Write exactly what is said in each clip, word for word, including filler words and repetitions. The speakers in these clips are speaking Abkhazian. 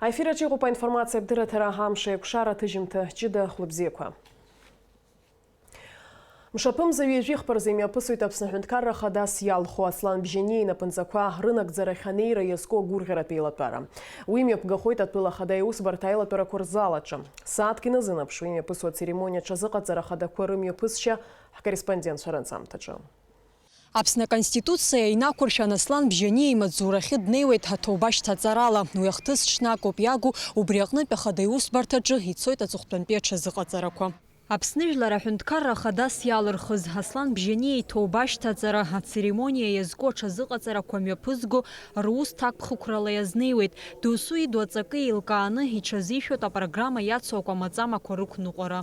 Аефир аҿы иҟоуп аинформациа абдырраҭара, амш аиқәшара, аҭыжьымҭа ҷыда, хәлыбзиақәа. Мшаԥымза ҩажәихԥа рзы имҩаԥысуеит Аԥсны аҳәынҭқарра хадас иалху Аслан Бжьаниа инапынҵақәа рынагӡарахь анеира иазку агәырӷьаратә еилатәара. Уи мҩаԥгахоит атәыла ахада иусбарҭа аилатәарақәа рзал аҿы. Сааҭк иназынаԥшуа имҩаԥысуа ацеремониа аҽазыҟаҵара ахадақәа рымҩаԥысшьа ҳкорреспондентцәа рынҵамҭаҿы. Аԥсны Аконституциа инақәыршәан, Аслан Бжьаниа имаҵзурахьы днеиуеит аҭоуба шьҭаҵарала. Уи ахҭыс ҽнакоуп иагу, убри аҟнытә ахада иусбарҭаҿы ицоит аҵыхәтәантәи аҽазыҟаҵарақәа. Аԥсны Жәлар Аҳәынҭқарра Ахадас иалырхыз Аслан Бжьаниа иҭоуба шьҭаҵара ацеремониа иазку аҽазыҟаҵарақәа мҩаԥызго рус ҭакԥхықәрала иазнеиуеит. Досу иду аҵакы еилкааны иҽазишәоит апрограмма иацу акәамаҵамақәа рықәныҟәара.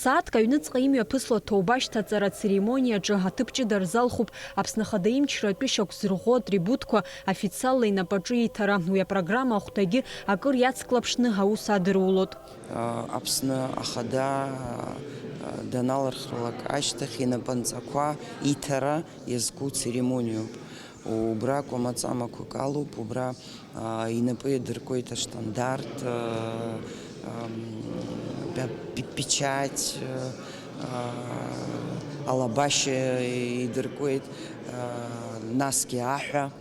Сааҭк аҩныҵҟа имҩаԥысло аҭоуба шьҭаҵара ацеремониаҿы аҭыԥ ҷыда рзалхуп Аԥсны Ахада имчра атәы шьақәзырӷәӷәо атрибутқәа официалла инапаҿы иҭара. Уи апрограмма ахәҭагьы акыр иацклаԥшны аус адырулоит. Аԥсны Ахада даналырхрылак ашьҭахь инапынҵақәа иҭара иазку церемониоуп. Убра кәамаҵамақәак алоуп, убра, а, инапы иадыркуеит аштандарт, а, ам, пя-, пи-, печать, а, алабашьа идыркуеит, а, насгьы аҳәа.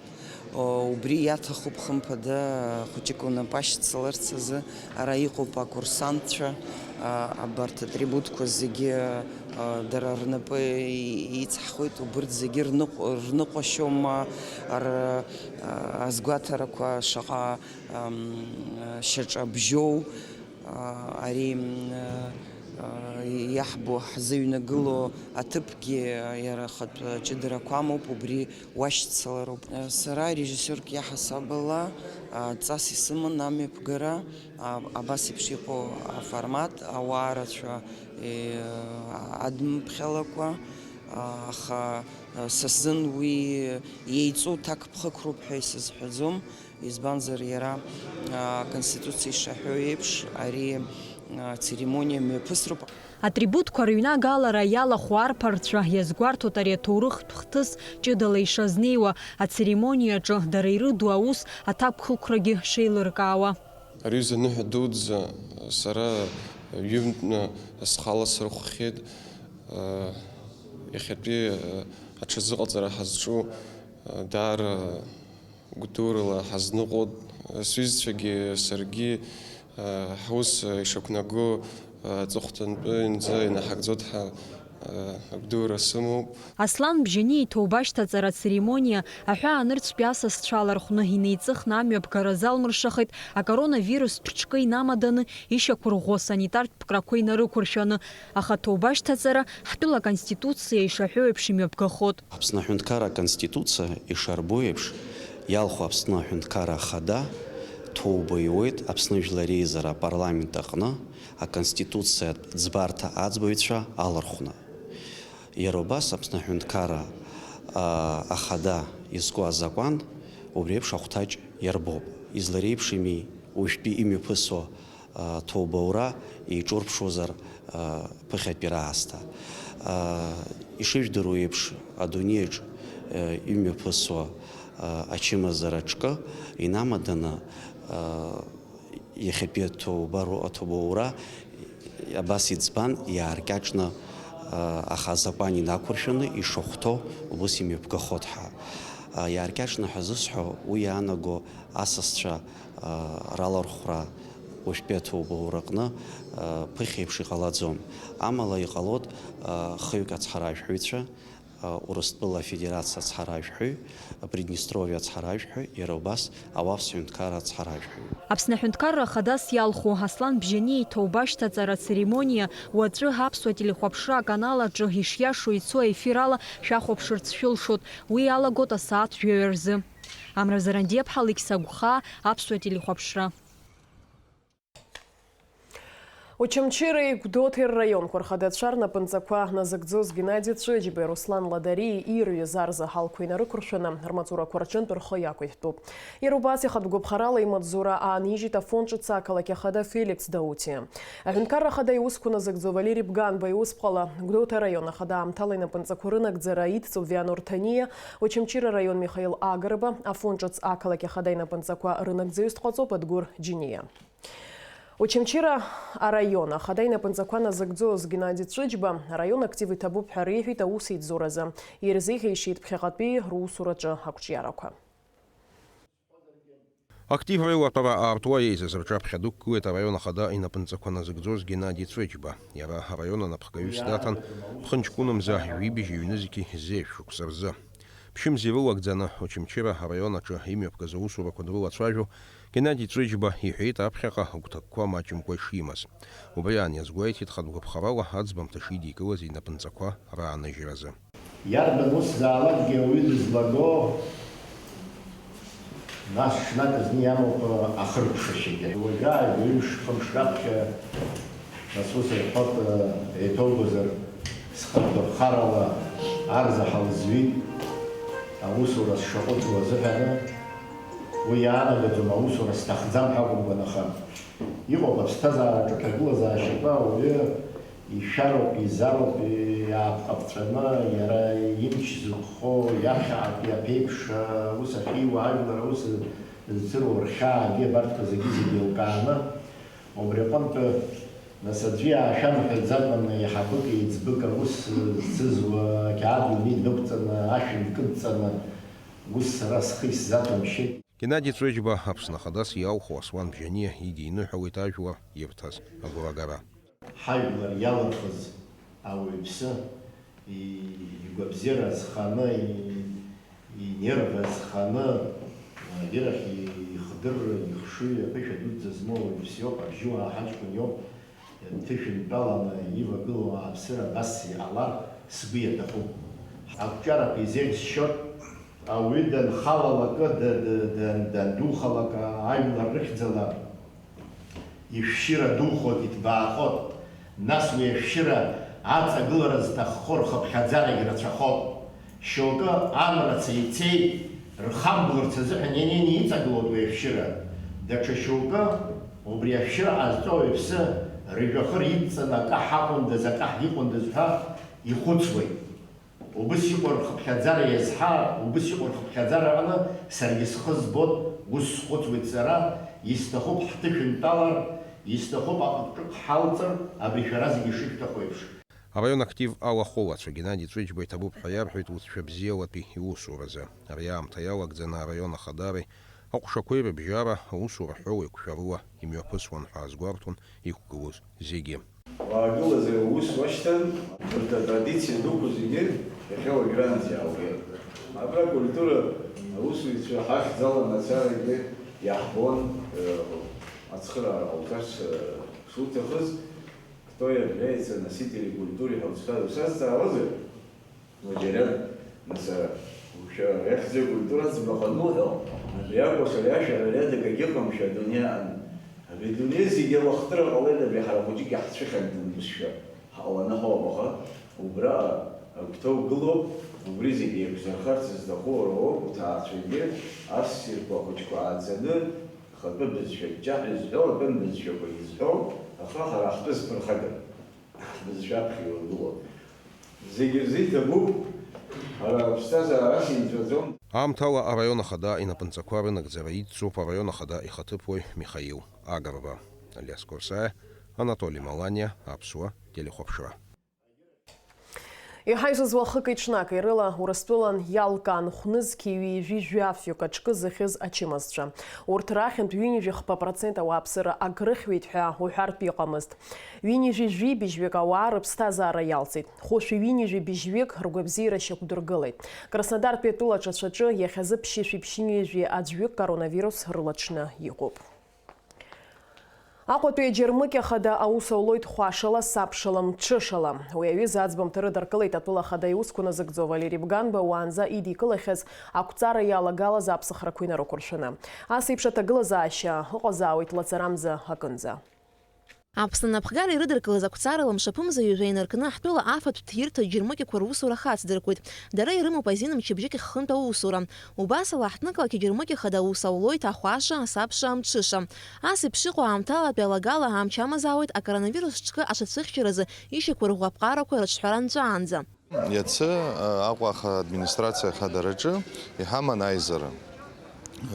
О, убри иаҭахуп, хымԥада, хәыҷык унапы ашьцыларц азы. Ара иҟоуп акурсантцәа, а, абарҭ атрибутқәа зегьы, а, дара рнапы и-, ицҳхуеит, убырҭ зегьы рныҟә-, рныҟәашьоума, р-, а, азгәаҭарақәа шаҟа, ам, шьаҿа бжьоу, а, ари, м, а, иаҳбо ҳзыҩнагылоу аҭыԥгьы иара ахатә ҷыдарақәа амоуп, убри уашьцылароуп. Сара режиссиорк иаҳасабала, а, ҵас исыман амҩаԥгара, а, абас еиԥш иҟоу аформат, ауаа рацәа, е, адмыԥхьалакәа, а, аха, а, са сзын уи еиҵоу ҭакԥхықәроуп ҳәа исызҳәаӡом, избанзар, иара, а, Аконституциа ишаҳәо еиԥш, ари, а, церемониа мҩаԥысроуп. Атрибутқәа рыҩнагалара иалахәу арԥарцәа иазгәарҭоит ари аҭоурыхтә хҭыс ҷыдала ишазнеиуа, ацеремониаҿы дара ирыду аус аҭакԥхықәрагьы шеилыркаауа. Ари ҩыза ныҳәа дуӡӡа сара ҩымтәны схала срыхәхьеит. Иахьатәи аҽазыҟаҵара ҳазҿу даара гәдурала ҳазныҟәоит, сҩызцәагьы саргьы, ҳус ишақәнаго аҵыхәтәантәынӡа инаҳагӡоит ҳәа агәдура сымоуп. Аслан Бжьаниа иҭоуба шьҭаҵара ацеремониа аҳәаанырцәтәи асасцәа алархәны инеиҵыхны амҩаԥгара залмыршахеит, акоронавирустә ҽкы инамаданы ишьақәырӷәӷәо санитартә пкрақәа инарықәыршәаны, аха аҭоуба шьҭаҵара ҳтәыла Аконституциа ишаҳәо еиԥш имҩаԥгахоит. Аԥсны Аҳәынҭқарра Аконституциа ишарбо еиԥш, иалху Аԥсны Аҳәынҭқарра Ахада ҭоуба иуеит Аԥсны Жәлар Реизара апарламент аҟны Аконституциатә ӡбарҭа аӡбаҩцәа алархәны. Иара убас Аԥсны Аҳәынҭқарра, а, Ахада изку азакәан убри еиԥш ахәҭаҷ иарбоуп. Излареиԥшыми уажәтәи имҩаԥысуа аҭоубаура еиҿурԥшуазар, ԥыхьатәи раасҭа. Ишыжәдыруа еиԥш, адунеиаҿ имҩаԥысуа ачымазара ҿкы инамаданы, иахьатәи аҭоубару-, аҭоубаура абас иӡбан, иааркьаҿны, аха азакәан инақәыршәаны ишахәҭоу убыс имҩаԥгахоит ҳәа. Иааркьаҿны ҳәа зысҳәо, уи иаанаго асасцәа ралархәра уажәтәи аҭоубаураҟны ԥыхьеиԥш иҟалаӡом. Амала иҟалоит хҩык ацҳаражәҳәаҩцәа, Урыстәыла Афедерациа ацҳаражәҳәаҩ, Приднестровиа ацҳаражәҳәаҩ, иара убас ауаԥсҳәынҭқарра ацҳаражәҳәаҩ. Аԥсны аҳәынҭқарра хадас иалху Аслан Бжьаниа иҭоуба шьҭаҵара ацеремониа уаҵәы аԥсуа телехәаԥшра аканал аҿы ишиашоу ицо аефир ала шәахәаԥшырц шәылшоит. Уи иалагоит асааҭ жәаҩа рзы. Амра Зарандиаԥҳа, Алықьса Гәхаа, аԥсуа телехәаԥшра. Очамчыреи Гәдоуҭеи рраионқәа рхадацәа рнапынҵақәа назыгӡоз Геннади Ҵәыџьбеи Руслан Ладариеи ирҩыз арзаҳалқәа инарықәыршәаны, рмаҵурақәа рҿынтә рхы иақәиҭтәуп. Иара убас ихатә гәаԥхарала имаҵзура аанижьит Афон ҿыц ақалақь ахада Феликс Даутиа. Аҳәынҭқарра ахада иусқәа назыгӡо Валери Бганба иусԥҟала, Гәдоуҭа араион ахада аамҭала инапынҵақәа рынагӡара идҵоуп Вианор Ҭаниа, Очамчыра араион Михаил Агрба, Афон ҿыц ақалақь ахада инапынҵақәа рынагӡаҩыс дҟаҵоуп Адгәыр Џьиниа. Очамчыра араион ахада инапынҵақәа назыгӡоз Геннади Ҵәыџьба араион актив иҭабуп ҳәа реиҳәеит аус еицзуразы. Ирзеиӷьеишьеит ԥхьаҟатәи русураҿы ақәҿиарақәа. Актив реилатәара аартуа еизаз рҿаԥхьа дықәгылеит араион ахада инапынҵақәа назыгӡоз Геннади Ҵәыџьба. Иара араион анапхгаҩыс даҭан, ԥхынҷкәынамза жәибжь ҩнызқьи зеижә шықәса рзы. Ԥшьымз ирылагӡаны, Очамчыра араион аҿы имҩаԥгаз аусурақәа дрылацәажәо, Геннади Ҵәыџьба иҳәеит аԥхьаҟа агәҭакқәа маҷымкәа ишимаз. Убри аан иазгәеиҭеит хатә гәаԥхарала аӡбамҭа шидикылаз инапынҵақәа рааныжьразы. Иарбан усзаалакгьы ауаҩы дызлаго, нас ҽнак зны иамоуп ахыркәшашьагьы. Уажәааигәа ҩымш-хымш раԥхьа, нас ус рҳәоит, еиҭоугозар, схатә гәаԥхарала арзаҳал зҩит, аусура сшаҟәыҵуа азыҳәаны. Уи иаанагаӡом аусура сҭахӡам ҳәа акәымкәан, аха иҟоуп аԥсҭазаараҿы аҭагылазаашьақәа ауаҩы ишәароуп, изароуп, иаапҟаԥҵәаны, иара имч зықәхо, иаԥхьаҟатәи аԥеиԥш, ус ахьиуа ажәлар аус зцыруа рхьаагьы абарҭқәа зегьы-зегьы еилкааны, убри аҟынтә, нас, аӡәы иаашәамҳәаӡакәан, еиҳабык, еиҵбык аус зцызуа, ақьаад ҩны инықәҵаны, ашә нкыдҵаны, ус сара схы исзаҭәамшьеит. Геннади Ҵәыџьба Аԥсны Ахадас иалху Аслан Бжьаниа идиныҳәалеит ажәлар ирҭаз агәрагара. Ҳажәлар иалырхыз ауаҩԥсы, и-, игәабзиара зханы, и-, инерва зханы, ирахь ихдырра, ихшыҩ аԥышәа дуӡӡа змоу ауаҩԥсы иоуп, абжьуаа ҳаҷкәын иоуп, ҭышәынтәаланы ивагылоу ауааԥсыра абас иҟалар сгәы иаҭахуп. Ақәҿиарақәа изеиӷьсшьоит, ауаҩы данхалалакы, да-, да-, дан-, дандухалак, ажәлар рыхьӡала ишәшьыра духоит, иҭбаахоит. Нас уи ашәшьыра аҵагылара зҭаххо рхыԥхьаӡарагь рацәахоит. Шьоукы амра цеицеит, рхамблырц азыҳәан ианеины иҵагылоит уи ашәшьыра. Даҽа шьоукы убри ашәшьыра ҟазҵо ауаҩԥсы рыжәҩахыр идҵаны акаҳ аҟәындаз, акаҳ иҟәындаз ҳәа ихәыцуеит. Убыс иҟоу рхыԥхьаӡара иазҳа, убыс иҟоу рхыԥхьаӡара аҟны саргьы схы збоит, ус схәыцуеит сара, исҭахуп ҳҭышәынтәалар, исҭахуп аҟыҟҿыҟ ҳалҵыр, абри шәара зегьы ишышәҭаху еиԥш. Араион актив алахәылацәа Геннади Ҵәыџьба иҭабуп ҳәа иарҳәеит уцәа бзиалатәи иусуразы. Ари аамҭа иалагӡаны араион ахадареи аҟәшақәеи рыбжьара аусура ҳәоу еиқәшәарыла имҩаԥысуан ҳәа азгәарҭон иқәгылоз зегьы. Уаагылазар аус уашьҭан, урҭ атрадициа дуқәа зегьы иахьа уажәраанӡа иаауеит. Абра акультура аусзуҩцәа ҳахьӡала мацарагьы иаҳбон, э, ацхыраара ҟауҵарц, э, шуҭахыз, кто является носителем культуры ҳәа уцәа-, усазҵаауазар? Маџьариан, нас, шәара иахьӡу акультура аӡбахә ануҳәо, абри акәашара иашәара ари адагагьы ыҟамшәа адунеи аан. Абри адунеи зегьы алахтыра ҟалеит, абри ҳара хәыҷык иаҳцәыхьанҭан бызшәа ҳҟаланы ҳауп, аха убра агәҭа угылоуп, убри зегьы еиқәзырхарц зҭаху уара уоуп, уҭаацәагьы, ассирқәа ахәыҷқәа ааӡаны, ахатәы бызшәа ҷҷаҳәа изҳәо, атәым бызшәақәа изҳәо, аха ҳара ҳтәы зԥырхагам. Ҳбызшәа аԥхьа илагылоуп. Зегьы рзы иҭабуп, ҳара аԥсҭазаара ас инҵәаӡом. Аамҭала араион ахада инапынҵақәа рынагӡара идҵоуп араион ахада ихаҭыԥуаҩ Михаил Агрба. Алиас Корсаиа, Анатоли Маланиа, Аԥсуа телехәаԥшра. Иҳаизыз уахыки-ҽнаки рыла Урыстәылан иалкаан хәнызқьи ҩажәи жәафҩык аҿкы зыхьыз ачымазцәа. Урҭ рахьынтә ҩынҩажәи хԥа процент ауааԥсыра агрыхьуеит ҳәа уҳәартә иҟамызт. Ҩынҩажәи жәибжьҩык ауаа рыԥсҭазаара иалҵит. Хәышәи ҩынҩажәи быжьҩык ргәабзиара шьақәдыргылеит. Краснодартәи атәыла аҿацәаҿы иахьазы ԥшьышәи ԥшьынҩажәи аӡәҩык коронавирус рылаҽны иҟоуп. Аҟәатәи аџьармыкьа хада аус аулоит хәашала, сабшала, мҽышала. Уи аҩыза аӡбамҭа рыдыркылеит атәыла ахада иусқәа назыгӡо Валери Бганба уаанӡа идикылахьаз ақәҵара иалагалаз аԥсахрақәа инарықәыршәаны. Ас еиԥш аҭагылазаашьа ыҟазаауеит лаҵарамза акынӡа. Аԥсны анапхгара ирыдыркылаз ақәҵарала мшаԥымза ҩажәа инаркны, ҳтәыла афатә ҭирҭәа аџьармыкьақәа русура хацдыркуеит. Дара ирымоуп азин мчыбжьык хынтә аусура. Убасала, ҳҭнықалақь аџьармыкьа хада аус аулоит ахәаша, асабша, амҽыша. Ас еиԥш иҟоу аамҭалатәи алагала амч амазаауеит акоронавирус ҿкы аҽацәыхьчаразы ишьақәырӷәӷәо аԥҟарақәа рыҿҳәара нҵәаанӡа. Иацы, а, Аҟәа аха администрациа ахадараҿы иҳаман аизара.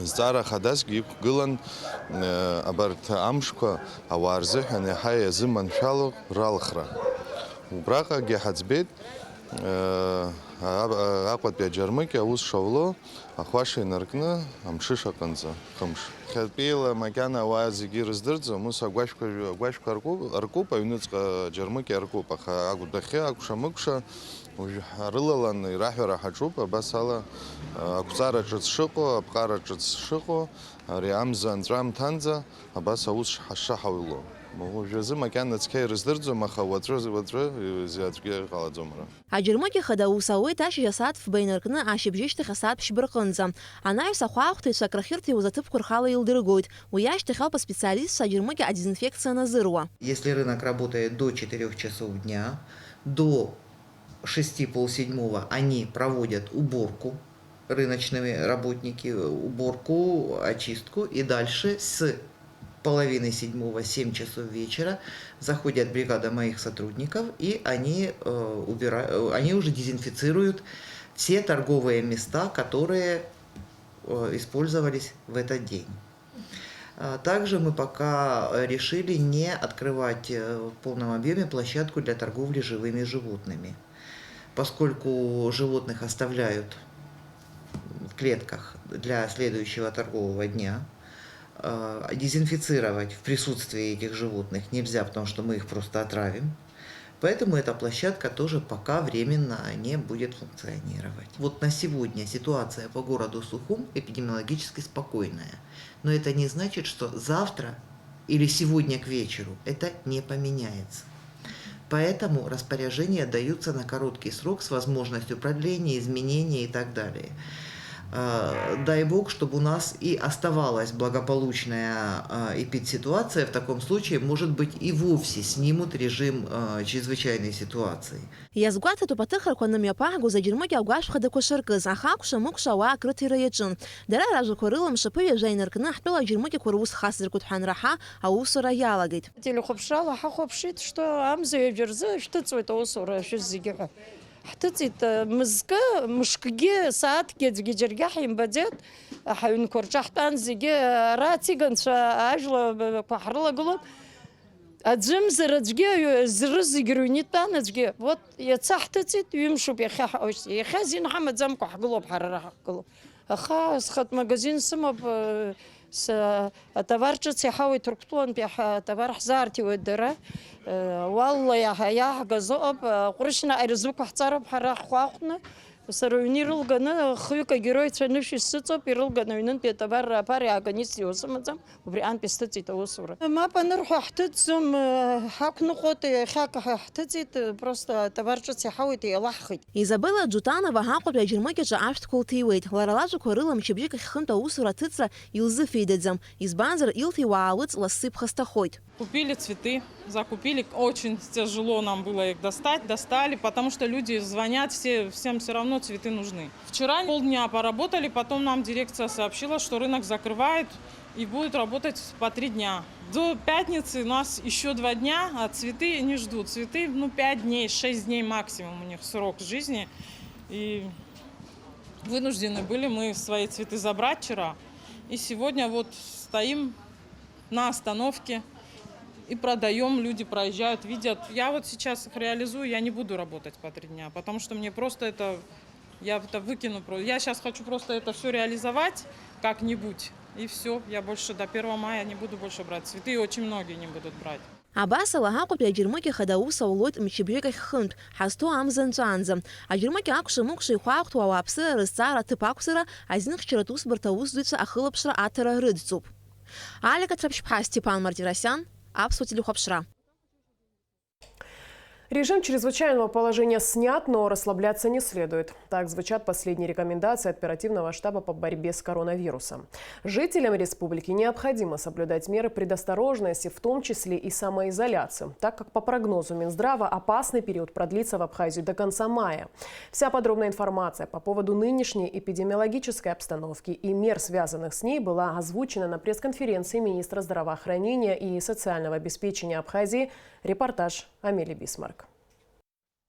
Зҵаара хадасгьы иқәгылан, э, абарҭ амшқәа ауаа рзыҳәан иаҳа иазыманшәало ралхра. Убраҟагьы ҳаӡбеит, э, а-, а-, Аҟәатәи аџьармыкьа аус шауло, ахәаша инаркны, амҽыша аҟынӡа, хымш. Хьатәиала макьана ауаа зегьы ирыздырӡом, ус агәашәқәа, агәашәқәа арку-, аркуп, аҩныҵҟа аџьармыкьа аркуп, аха агәдахьы, акәша-мыкәша, уажә ҳрылалан ираҳәара ҳаҿуп, абас ала, а, ақәҵара ҿыц шыҟоу, аԥҟара ҿыц шыҟоу, ари амза анҵәамҭанӡа абас аус ш-, ҳашҳауло. Уажәазы макьана цқьа ирыздырӡом, аха уаҵәы, уаҵәы, э, зы аӡәгьы иҟалаӡом ара. Аџьармыкьа хада аус ауеит ашьыжь асааҭ фба инаркны ашьыбжьышьҭахь асааҭ ԥшьба рҟынӡа. Анаҩс ахәаахәҭыҩцәа акрахьырҭиуаз аҭыԥқәа рхала еилдыргоит. Уи ашьҭахь ауп аспециалистцәа аџьармыкьа адезинфекциа аназыруа. Если рынок работает до четырёх часов дня, до шести, полседьмого они проводят уборку, рыночные работники, уборку, очистку, и дальше с половины седьмого, семь часов вечера заходит бригада моих сотрудников, и они, э, убира-, э, они уже дезинфицируют все торговые места, которые, э, использовались в этот день. А, также мы пока, э, решили не открывать, э, в полном объёме площадку для торговли живыми животными, поскольку животных оставляют в клетках для следующего торгового дня. Э, дезинфицировать в присутствии этих животных нельзя, потому что мы их просто отравим. Поэтому эта площадка тоже пока временно не будет функционировать. Вот на сегодня ситуация по городу Сухум эпидемиологически спокойная. Но это не значит, что завтра или сегодня к вечеру это не поменяется. Поэтому распоряжения даются на короткий срок с возможностью продления, изменения и так далее. Э, дай бог, чтобы у нас и оставалась благополучная, э, эпидситуация. В таком случае, может быть, и вовсе снимут режим, э, чрезвычайной ситуации. Иазгәаҭатәуп аҭыхрақәа анымҩаԥаҳгоз аџьармыкьа агәашә хадақәа шаркыз, аха акәша-мыкәша ауаа акрыҭира иаҿын. Дара ражәақәа рыла мшаԥы ҩажәа инаркны ҳтәыла аџьармыкьақәа рус хацдыркуеит ҳәа анраҳа, аусура иалагеит. Телехәаԥшрала ҳахәаԥшит, что амза ҩажәа рзы шәҭыҵуеит аусура шәызегьы ҳәа. Ҳҭыҵит, э, мызкы, мышкгьы, сааҭгьы аӡәгьы џьаргьы ҳимбаӡеит, ҳаҩнқәа рҿы ҳтәан зегьы, ара ациганцәа ажәлақәа ҳрылагылон. Аӡәымзар аӡәгьы, аҩ-, зры зегь рыҩны итәан аӡәгьы. Вот, иацы ҳҭыҵит, ҩымшуп иахьа ҳаушьҭ-, иахьа азин ҳамаӡамкәа ҳгылоуп, ҳара ара ҳахгылоуп. Аха схатә магазин сымоуп, э, с-, атовар ҿыц иаҳауеит, Ҭырқәтәылантәи ҳа-, атовар ҳзаарҭиуеит дара. Э, уалла иаҳа-, иааҳгаз ыҟоуп, э, ҟәрышь наҟ ирзықәаҳҵароуп ҳара ҳхәаахәҭны. Сара аҩны ирылганы, хҩык агероицәа анышә исыҵоуп, ирылганы аҩнынтәи атовар аԥара иааганы исҭиуа сымаӡам, убри аҟынтә исҭыҵит аусура. Мап анырҳәа ҳҭыҵӡом, э, ҳақәныҟәоит, иахьак ҳа-, ҳҭыҵит, э, просто атовар ҿыц иаҳауеит, еилаҳхит. Изабелла Џутанова Аҟәатәи аџьармыкьаҿы ашәҭқәа лҭиуеит. Лара лажәақәа рыла мчыбжьык ахь хынтә аусура аҭыҵра илзыфеидаӡам, избанзар, илҭиуа аалыҵ лассы иԥхасҭахоит. Купили цветы, закупили, очень тяжело нам было их достать, достали, потому что люди звонят, все, всем всё равно цветы нужны. Вчера полдня поработали, потом нам дирекция сообщила, что рынок закрывают и будут работать по три дня. До пятницы у нас ещё два дня, а цветы не ждут. Цветы, ну, пять дней, шесть дней максимум у них срок жизни. И вынуждены были мы свои цветы забрать вчера. И сегодня вот стоим на остановке и продаём, люди проезжают, видят. Я вот сейчас их реализую, я не буду работать по три дня, потому что мне просто это, я это выкину. про-, я сейчас хочу просто это всё реализовать как-нибудь, и всё, я больше до первого мая не буду больше брать цветы, и очень многие не будут брать. Абасала, Аҟәатәи аџьармыкьа хада аус аулоит мчыбжьык ахь хынтә, ҳазҭоу амза нҵәаанӡа. Аџьармыкьа акәша-мыкәша ихәаахәҭуа ауааԥсыра рызҵаара аҭыԥ ақәзар, азинхьчаратә усбарҭа аусзуҩцәа ахылаԥшра аҭара рыдҵоуп. Алика Ҭраԥшьԥҳа, Степан Мартиросиан, Аԥсуа телехәаԥшра. Режим чрезвычайного положения снят, но расслабляться не следует. Так звучат последние рекомендации оперативного штаба по борьбе с коронавирусом. Жителям республики необходимо соблюдать меры предосторожности, в том числе и самоизоляцию, так как по прогнозу Минздрава опасный период продлится в Абхазии до конца мая. Вся подробная информация по поводу нынешней эпидемиологической обстановки и мер, связанных с ней, была озвучена на пресс-конференции министра здравоохранения и социального обеспечения Абхазии. Репортаж Амели Бисмарк.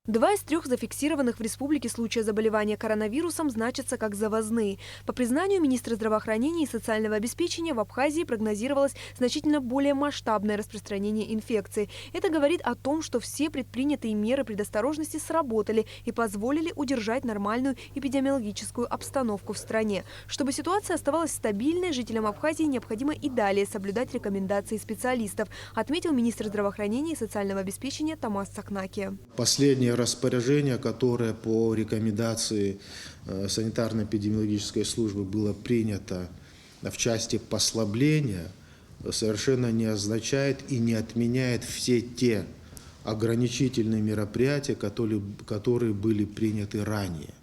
Два из трех зафиксированных в республике случая заболевания коронавирусом значатся как завозные. По признанию министра здравоохранения и социального обеспечения, в Абхазии прогнозировалось значительно более масштабное распространение инфекции. Это говорит о том, что все предпринятые меры предосторожности сработали и позволили удержать нормальную эпидемиологическую обстановку в стране. Чтобы ситуация оставалась стабильной, жителям Абхазии необходимо и далее соблюдать рекомендации специалистов, отметил министр здравоохранения и социального обеспечения Тамас Цакнаки. Последнее распоряжение, которое по рекомендации, э, санитарно-эпидемиологической службы было принято в части послабления, совершенно не означает и не отменяет все те ограничительные мероприятия, которые, которые были приняты ранее.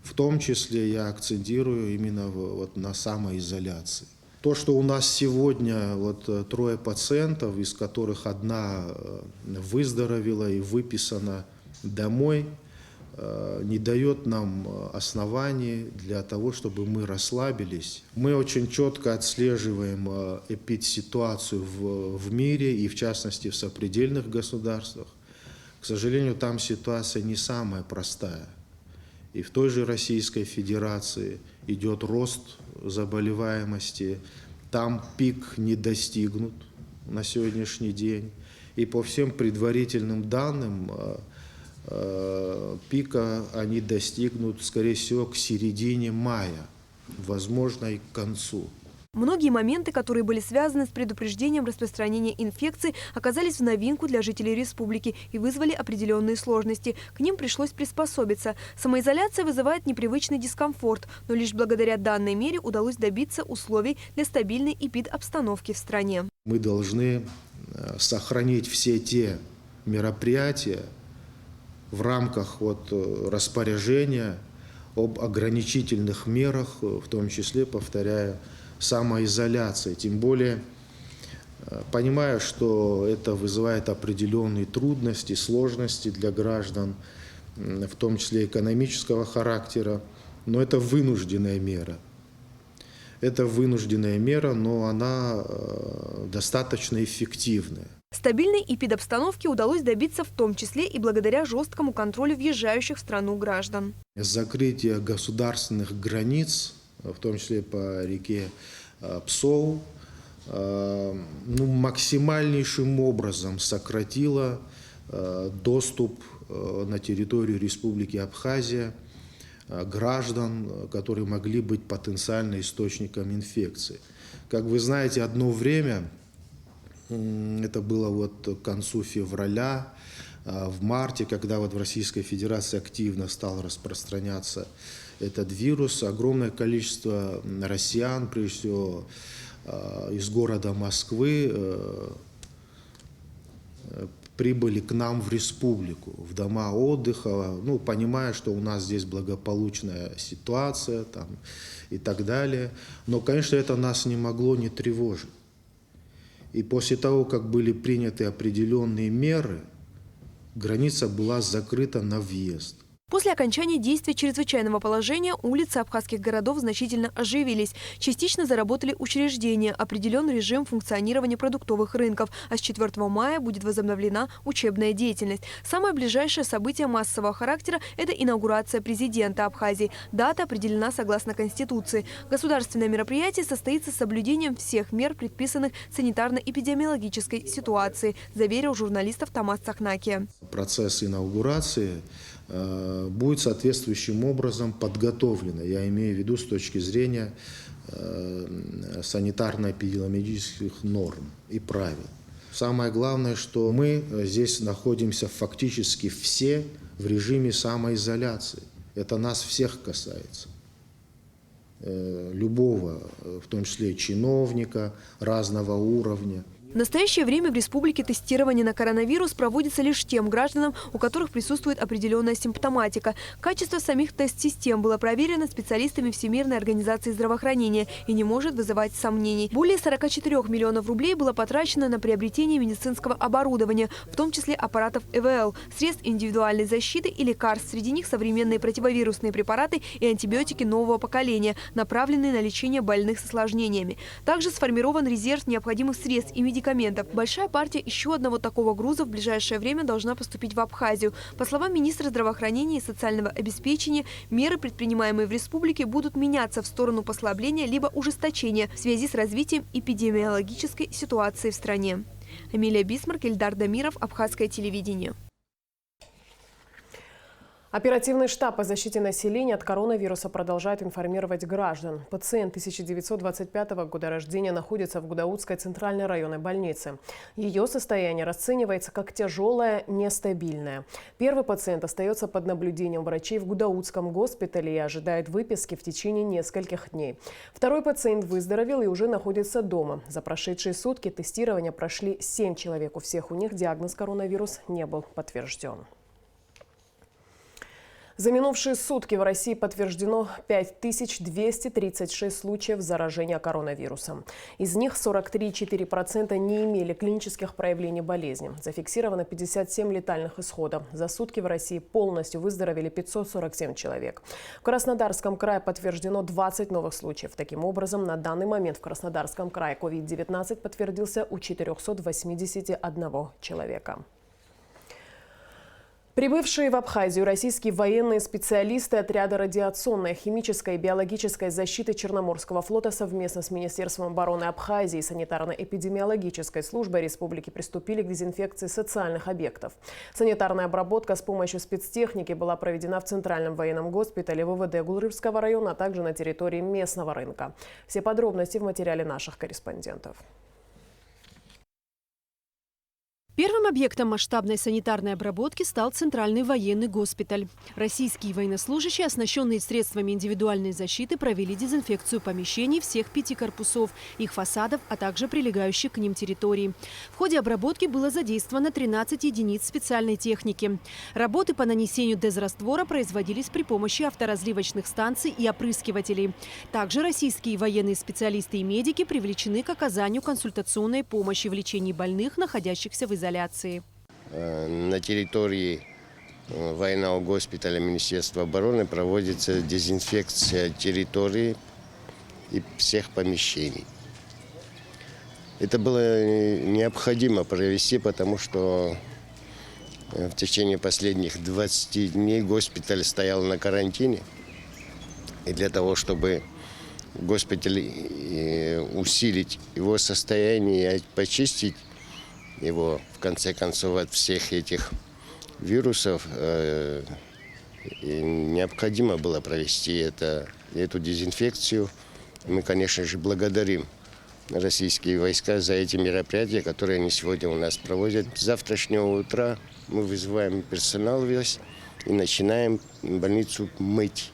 В том числе я акцентирую именно в-, вот на самоизоляции. То, что у нас сегодня вот, э, трое пациентов, из которых одна, э, выздоровела и выписана домой, э, не даёт нам, э, оснований для того, чтобы мы расслабились. Мы очень чётко отслеживаем, э, эпидситуацию в, в мире и, в частности, в сопредельных государствах. К сожалению, там ситуация не самая простая. И в той же Российской Федерации идёт рост заболеваемости. Там пик не достигнут на сегодняшний день. И по всем предварительным данным, э, э, пика они достигнут, скорее всего, к середине мая, возможно, и к концу. Многие моменты, которые были связаны с предупреждением распространения инфекции, оказались в новинку для жителей республики и вызвали определённые сложности. К ним пришлось приспособиться. Самоизоляция вызывает непривычный дискомфорт, но лишь благодаря данной мере удалось добиться условий для стабильной эпидобстановки в стране. Мы должны, э, сохранить все те мероприятия в рамках вот, э, распоряжения об ограничительных мерах, э, в том числе, повторяю, самоизоляции. Тем более, э, понимаю, что это вызывает определённые трудности, сложности для граждан, м, в том числе экономического характера, но это вынужденная мера. Это вынужденная мера, но она, э, достаточно эффективная. Стабильной эпидобстановки удалось добиться в том числе и благодаря жёсткому контролю въезжающих в страну граждан. Закрытие государственных границ, в том числе по реке, э, Псоу, э, ну, максимальнейшим образом сократило, э, доступ, э, на территорию Республики Абхазия, э, граждан, э, которые могли быть потенциально источником инфекции. Как вы знаете, одно время, м, это было вот к концу февраля, а, в марте, когда вот в Российской Федерации активно стал распространяться этот вирус, огромное количество, м, россиян, прежде всего, а, из города Москвы, э, э, прибыли к нам в республику, в дома отдыха, ну, понимая, что у нас здесь благополучная ситуация, там, и так далее. Но, конечно, это нас не могло не тревожить. И после того, как были приняты определённые меры, граница была закрыта на въезд. После окончания действия чрезвычайного положения улицы абхазских городов значительно оживились. Частично заработали учреждения, определён режим функционирования продуктовых рынков, а с четвёртого мая будет возобновлена учебная деятельность. Самое ближайшее событие массового характера — это инаугурация президента Абхазии. Дата определена согласно Конституции. Государственное мероприятие состоится с соблюдением всех мер, предписанных санитарно-эпидемиологической ситуацией, заверил журналистов Тамас Цакнаки. Процесс инаугурации, э, будет соответствующим образом подготовлен, я имею в виду с точки зрения, э, санитарно-эпидемиологических норм и правил. Самое главное, что мы, э, здесь находимся фактически все в режиме самоизоляции. Это нас всех касается. Э, любого, э, в том числе чиновника разного уровня. В настоящее время в республике тестирование на коронавирус проводится лишь тем гражданам, у которых присутствует определённая симптоматика. Качество самих тест-систем было проверено специалистами Всемирной организации здравоохранения и не может вызывать сомнений. Более сорока четырёх миллионов рублей было потрачено на приобретение медицинского оборудования, в том числе аппаратов ИВЛ, средств индивидуальной защиты и лекарств. Среди них современные противовирусные препараты и антибиотики нового поколения, направленные на лечение больных с осложнениями. Также сформирован резерв необходимых средств и медикаментов. Большая партия ещё одного такого груза в ближайшее время должна поступить в Абхазию. По словам министра здравоохранения и социального обеспечения, меры, предпринимаемые в республике, будут меняться в сторону послабления либо ужесточения в связи с развитием эпидемиологической ситуации в стране. Амелия Бисмарк, Эльдар Дамиров, Абхазское телевидение. Оперативный штаб по защите населения от коронавируса продолжает информировать граждан. Пациент тысяча девятьсот двадцать пятого года рождения находится в Гудаутской центральной районной больнице. Её состояние расценивается как тяжёлое, нестабильное. Первый пациент остаётся под наблюдением врачей в Гудаутском госпитале и ожидает выписки в течение нескольких дней. Второй пациент выздоровел и уже находится дома. За прошедшие сутки тестирования прошли семь человек. У всех у них диагноз коронавирус не был подтверждён. За минувшие сутки в России подтверждено пять тысяч двести тридцать шесть случаев заражения коронавирусом. Из них сорок три и четыре процента не имели клинических проявлений болезни. Зафиксировано пятьдесят семь летальных исходов. За сутки в России полностью выздоровели пятьсот сорок семь человек. В Краснодарском крае подтверждено двадцать новых случаев. Таким образом, на данный момент в Краснодарском крае ковид девятнадцать подтвердился у четырёхсот восьмидесяти одного человека. Прибывшие в Абхазию российские военные специалисты отряда радиационной, химической и биологической защиты Черноморского флота совместно с Министерством обороны Абхазии и санитарно-эпидемиологической службой республики приступили к дезинфекции социальных объектов. Санитарная обработка с помощью спецтехники была проведена в Центральном военном госпитале ВВД Гулрыбского района, а также на территории местного рынка. Все подробности в материале наших корреспондентов. Первым объектом масштабной санитарной обработки стал Центральный военный госпиталь. Российские военнослужащие, оснащённые средствами индивидуальной защиты, провели дезинфекцию помещений всех пяти корпусов, их фасадов, а также прилегающих к ним территорий. В ходе обработки было задействовано тринадцать единиц специальной техники. Работы по нанесению дезраствора производились при помощи авторазливочных станций и опрыскивателей. Также российские военные специалисты и медики привлечены к оказанию консультационной помощи в лечении больных, находящихся в изоляции. Э, на территории, э, военного госпиталя Министерства обороны проводится дезинфекция территории и всех помещений. Это было, э, необходимо провести, потому что, э, в течение последних двадцати дней госпиталь стоял на карантине. И для того, чтобы госпиталь, э, усилить его состояние, почистить его, в конце концов, от всех этих вирусов, э, и необходимо было провести это, эту дезинфекцию. Мы, конечно же, благодарим российские войска за эти мероприятия, которые они сегодня у нас проводят. С завтрашнего утра мы вызываем персонал весь и начинаем больницу мыть.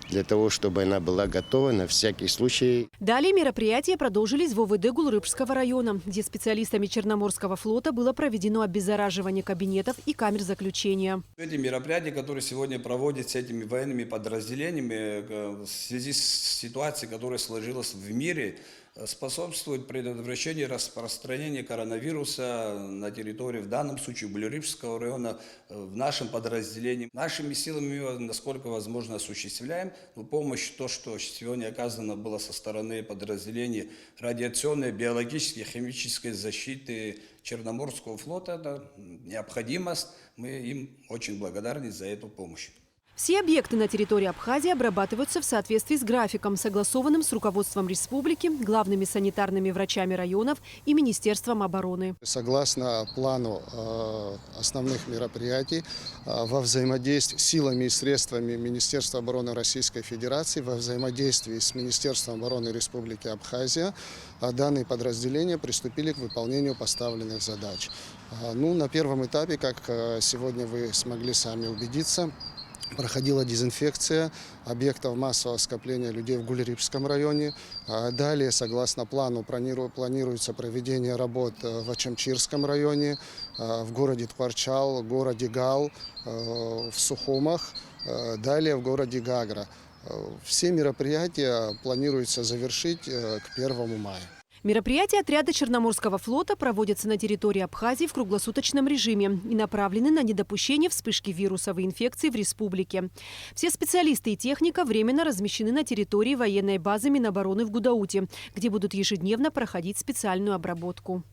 Для того, чтобы она была готова на всякий случай. Далее мероприятия продолжились в ОВД Гулрыбского района, где специалистами Черноморского флота было проведено обеззараживание кабинетов и камер заключения. Эти мероприятия, которые сегодня проводятся этими военными подразделениями, э, в связи с ситуацией, которая сложилась в мире, э, способствуют предотвращению распространения коронавируса на территории, в данном случае, Гулрыбского района, э, в нашем подразделении. Нашими силами мы его, насколько возможно, осуществляем, но помощь, то, что сегодня оказано было со стороны подразделений радиационной, биологической, химической защиты Черноморского флота, это необходимость, мы им очень благодарны за эту помощь. Все объекты на территории Абхазии обрабатываются в соответствии с графиком, согласованным с руководством республики, главными санитарными врачами районов и Министерством обороны. Согласно плану, э, основных мероприятий, э, во взаимодействии силами и средствами Министерства обороны Российской Федерации, во взаимодействии с Министерством обороны Республики Абхазия, а, данные подразделения приступили к выполнению поставленных задач. А, ну, на первом этапе, как, э, сегодня вы смогли сами убедиться, Проходила дезинфекция объектов массового скопления людей в Гульрипском районе. А, далее, согласно плану, планиру-, планируется проведение работ, э, в Ачамчирском районе, э, в городе Тхуарчал, городе Гал, э, в Сухумах, э, далее в городе Гагра. Э, все мероприятия планируется завершить, э, к первому мая. Мероприятия отряда Черноморского флота проводятся на территории Абхазии в круглосуточном режиме и направлены на недопущение вспышки вирусовой инфекции в республике. Все специалисты и техника временно размещены на территории военной базы Минобороны в Гудауте, где будут ежедневно проходить специальную обработку.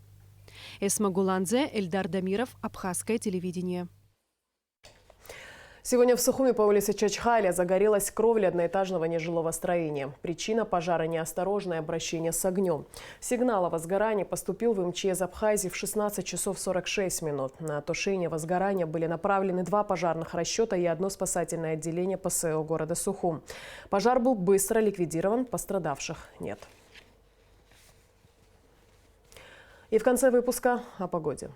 Эсма Гуландзе, Эльдар Дамиров, Абхазское телевидение. Сегодня в Сухуми по улице Чачхаля загорелась кровля одноэтажного нежилого строения. Причина пожара — неосторожное обращение с огнём. Сигнал о возгорании поступил в МЧС Абхазии в шестнадцать часов сорок шесть минут. На тушение возгорания были направлены два пожарных расчёта и одно спасательное отделение П С О города Сухум. Пожар был быстро ликвидирован, пострадавших нет. И в конце выпуска о погоде.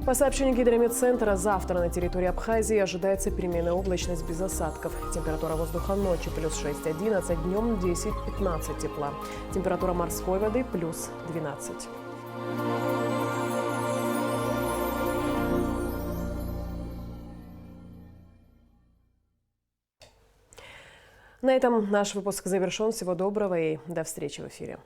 По сообщению Гидрометцентра, завтра на территории Абхазии ожидается переменная облачность без осадков. Температура воздуха ночью плюс шесть — одиннадцать, днём десять — пятнадцать тепла. Температура морской воды плюс двенадцать. На этом наш выпуск завершён. Всего доброго и до встречи в эфире.